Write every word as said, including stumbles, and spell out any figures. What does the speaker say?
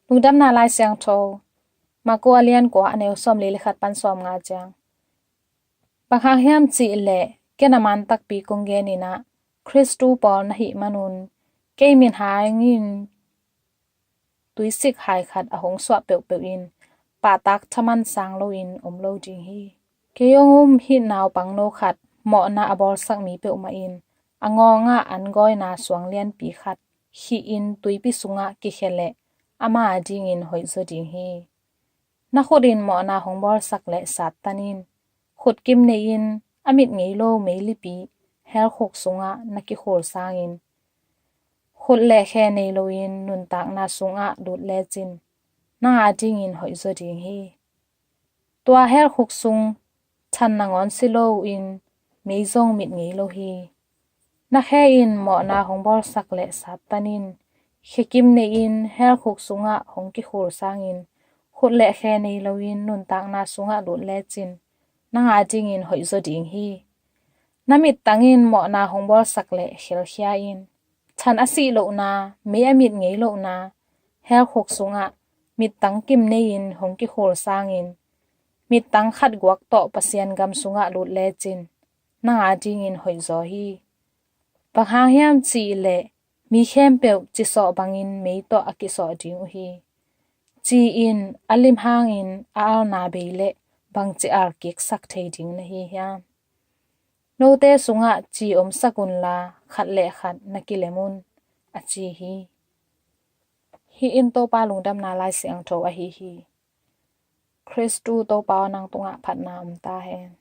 Lungdamna Lai Siangtho, Marku a lian kua, a neu sawmli le khat pan sawmnga ciang. Bang hang hiam cih leh, ken a man takpi kong gen in ah, Khristu pawl na hih manun, kei min hangin tuisik hai khat a hong suah peuhpeuh in, pahtak thaman sang loin om lo ding hi. Kei hong um hih naupangno khat, mawhna a bawlsak mi peuhmah in, a ngawngah an gawina suang lianpi khat khih in tuipi sungah kikhia leh, ama dingin hoihzaw ding hi. Na khut in mawhna hong bawlsak leh sattan in, khut kim nei-in, a mit ngei lo meilipi helkhuk sungah na kikhul sangin, khut le khe nei loin nuntakna sungah lut lecin, nang a dingin hoihzaw ding hi. Tua helkhuk sung than nangawn si loin mei zong mit ngei lo hi. Na khe in mawhna hong bawlsak leh sattan in, khe kim nei-in helkhuk sungah hong kikhul sangin, khut le khe nei loin nuntakna sungah lut lecin, nang a dingin hoihzaw ding hi. Na mittang in mawhna hong bawlsak leh khelkhia in, than a sih lohna, mei a mit ngei lohna helkhuk sungah mittang kim nei-in hong kikhul sangin, mittang khat guak tawh Pasian gam sungah lut lecin, nang a dingin hoihzaw hi. Bang hang hiam cih leh, mi khempeuh cisawh bangin mei tawh a kisawh ding uh hi. Ci in a lim hangin a alna bei leh, bangci al kiksak thei ding na hi hiam? Note sungah ci omsak unla, khat le khat na kilem un, a ci hi. Hih in Topa Lungdamna Lai Siangtho ahi hi. Khristu Topa aw, nang tungah phatna om ta hen.